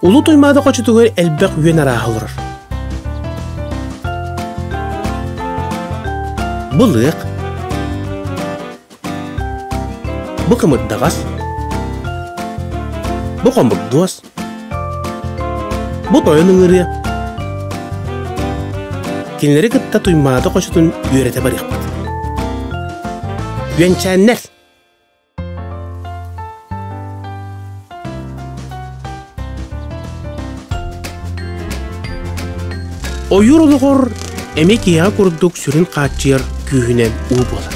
Улуу Туймаада хочотугар элбэх үөн арааһа олорор. Бу лыах, бу кымырдаҕас, бу хомурдуос, бу тойон ыҥырыа. Кинилэри кытта Туймаада хочотун үөрэтэ барыахпыт. Үөнчээннэр! Ойуур олоҕор эмиэ киһиэхэ курдук сүрүн хааччыйар күүһүнэн уу буолар.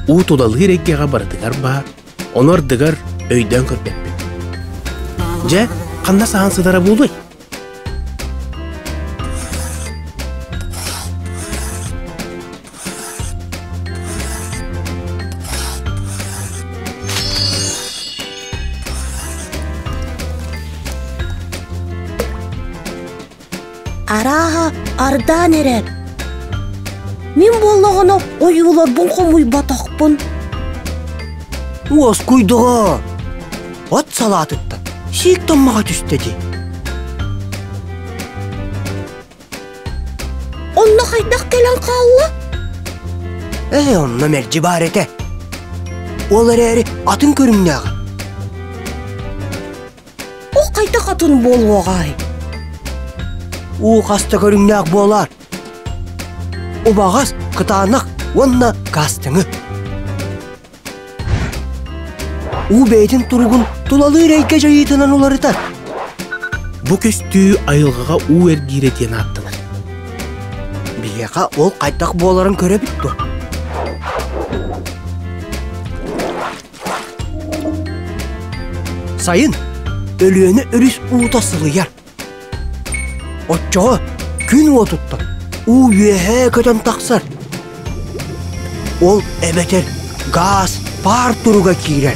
Уу тулалыыр эйгэҕэ барытыгар баар, ону ардыгар өйдөөн көрбөппүт. Дьэ, ханна саһан сытара буолуой? Арааһа, ардаан эрэр. Мин буоллаҕына ойууларбын хомуйбатахпын. Уоскуйдуҕа. От салаатыттан сиик таммаҕа түстэ дии. Онно хайдах кэлэн хаалла? Ээ, онно мэлдьи баар этэ. Ол эрээри атын көрүҥнээҕэ. Ол хайдах атын буолуоҕай? Уу хаста көрүҥнээх буолаар. Убаҕас, кытаанах уонна кастыҥы. Уу бэйэтин туругун тулалыыр эйгэ дьайыытынан уларытар. Бу көстүү айылҕаҕа уу эргиирэ диэн ааттанар. Биһиэхэ ол хайдах буоларын көрөбүт дуо? Сайын Өлүөнэ өрүс уута сылыйар. Оччоҕо күн уотуттан уу үөһээ көтөн тахсар. Ол эбэтэр гаас паар туруга киирэр.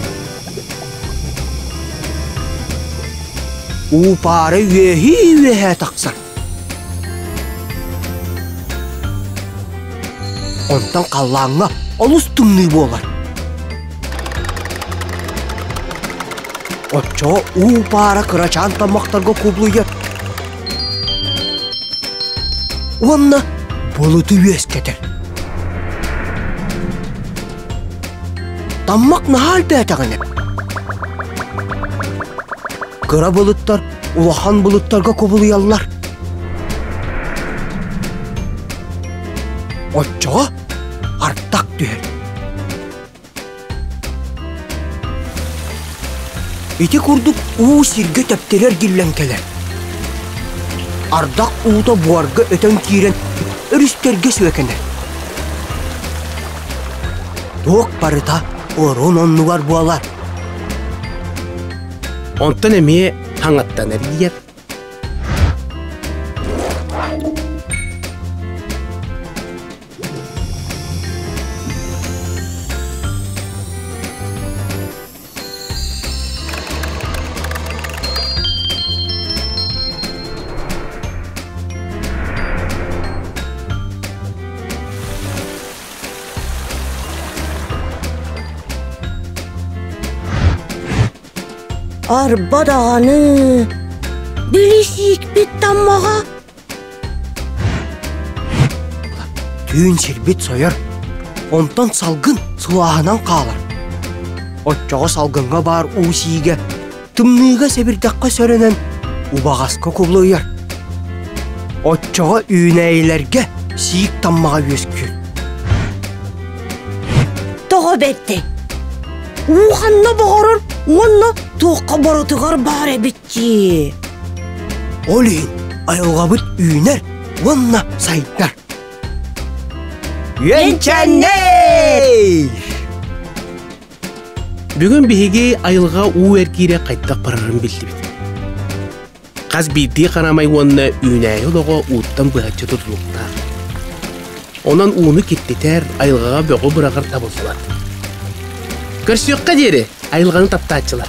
Уу паара үөһии-үөһээ тахсар. Онтон халлааҥҥа олус тымныы буолар. Оччоҕо уу паара кырачаан таммахтарга кубулуйар уонна былыты үөскэтэр. Таммах наһаа элбээтэҕинэ, кыра былыттар улахан былыттарга кубулуйаллар. Оччоҕо ардах түһэр. Ити курдук уу сиргэ тэптэрэ эргиллэн кэлэр. Ардах уута буорга өтөн киирэн өрүстэргэ сүөкэнэр. Туох барыта орун оннугар буолар. Онтон эмиэ хаҥаттан эргийэр. Арба даҕаны, били сиикпит таммаҕа Түүн сирбит сойор, онтон салгын сылааһынан хаалар. Оччоҕо салгыҥҥа баар уу сиигэ, тымныыга сэбирдэххэ сөрөнөн убаҕаска кубулуйар. Оччоҕо үүнээйилэргэ сиик таммаҕа үөскүүр. Тоҕо бэртэй? Уу ханна боҕорор уонна туохха барытыгар баар эбит дии. Ол иһин айылҕабыт үүнэр уонна сайдар. Үөнчэннэй! Бүгүн биһиги айылҕа уу эргиирэ хайдах барарын биллибит. Хас биирдии харамай уонна үүнээйи олоҕо ууттан быһаччы тутулуктаах. Онон ууну киртитэр, айылҕаҕа бөҕү быраҕар табыллыбат. Көрсүөххэ диэри айылҕаны таптааччылар!